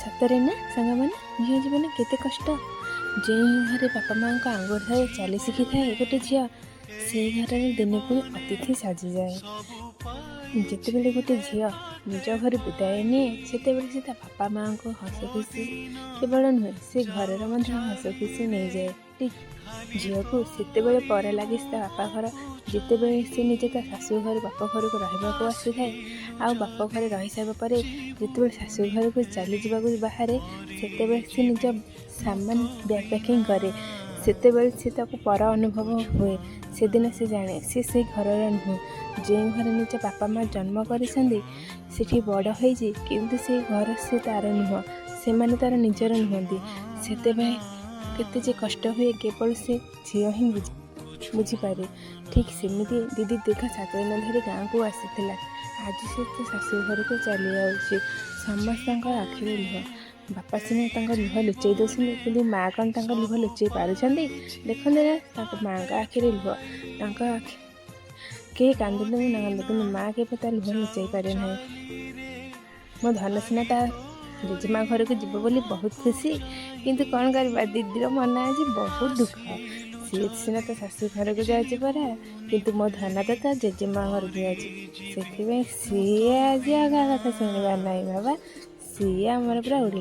ସତରେ ନା ସାଙ୍ଗମାନେ, ଝିଅ ଜୀବନ କେତେ କଷ୍ଟ। ଯେଉଁ ଘରେ ବାପା ମାଆଙ୍କ ଆଙ୍ଗୁଠି ଧରି ଚାଲି ଶିଖିଥାଏ ଗୋଟେ ଝିଅ, ସେଇ ଘରରେ ଦିନେ ପୁଣି ଅତିଥି ସାଜିଯାଏ। ଯେତେବେଳେ ଗୋଟେ ଝିଅ ନିଜ ଘରୁ ବିଦାୟ ନିଏ, ସେତେବେଳେ ସେ ତା ବାପା ମାଆଙ୍କୁ ହସ ଖୁସି କେବଳ ନୁହେଁ, ସେ ଘରର ମଧ୍ୟ ହସ ଖୁସି ନେଇଯାଏ। ଝିଅକୁ ସେତେବେଳେ ପର ଲାଗେ ତା ବାପା ଘର, ଯେତେବେଳେ ସେ ନିଜେ ତା ଶାଶୁ ଘରୁ ବାପ ଘରକୁ ରହିବାକୁ ଆସିଥାଏ। ଆଉ ବାପ ଘରେ ରହିସାରିବା ପରେ ଯେତେବେଳେ ଶାଶୁ ଘରକୁ ଚାଲିଯିବାକୁ ବାହାରେ, ସେତେବେଳେ ସେ ନିଜ ସାମାନ ବ୍ୟାଗ୍ ପ୍ୟାକିଂ କରେ। ସେତେବେଳେ ସେ ତାକୁ ପର ଅନୁଭବ ହୁଏ। ସେଦିନ ସେ ଜାଣେ ସେ ସେଇ ଘରର ନୁହେଁ। ଯେଉଁ ଘରେ ନିଜ ବାପା ମା ଜନ୍ମ କରିଛନ୍ତି, ସେଠି ବଡ଼ ହେଇଛି, କିନ୍ତୁ ସେଇ ଘର ସେ ତା'ର ନୁହଁ, ସେମାନେ ତା'ର ନିଜର ନୁହନ୍ତି। ସେତେବେଳେ କେତେ ଯେ କଷ୍ଟ ହୁଏ, କେବଳ ସେ ଝିଅ ହିଁ ବୁଝିପାରେ। ଠିକ୍ ସେମିତି ଦିଦି ଦୀର୍ଘ 7 ଦିନ ଧରି ଗାଁକୁ ଆସିଥିଲା। ଆଜି ସେ ତା ଶାଶୁ ଘରକୁ ଚାଲି ଯାଉଛି। ସମସ୍ତଙ୍କ ଆଖିରେ ଲୁହ। ବାପା ସିନା ତାଙ୍କ ଲୁହ ଲୁଚେଇ ଦେଉଛନ୍ତି, କିନ୍ତୁ ମାଆ କ'ଣ ତାଙ୍କ ଲୁହ ଲୁଚେଇ ପାରୁଛନ୍ତି? ଦେଖନ୍ତୁ ନା, ତାଙ୍କ ମାଆଙ୍କ ଆଖିରେ ଲୁହ। ତାଙ୍କ ଆଖି କେହି କାନ୍ଦନ୍ତୁ ନ କାନ୍ଦନ୍ତୁ, କିନ୍ତୁ ମାଆ କେବେ ତା ଲୁହ ଲୁଚେଇ ପାରେ ନାହିଁ। ମୋ ଧନ ସିନା ତା ଜେଜେମା ଘରକୁ ଯିବ ବୋଲି ବହୁତ ଖୁସି, କିନ୍ତୁ କ'ଣ କରିବା, ଦିଦିର ମନ ଆଜି ବହୁତ ଦୁଃଖ। ସିଏ ସିନା ତା ଶାଶୁ ଘରକୁ ଯାଉଛି ପରା, କିନ୍ତୁ ମୋ ଧନ ତ ତା ଜେଜେମା ଘରକୁ ଯାଉଛି। ସେଥିପାଇଁ ସିଏ ଆଜି ଆଉ କାହା କଥା ଶୁଣିବାର ନାହିଁ ବାବା। ସିଏ ଆମର ପୁରା ଉଡ଼ିଲା।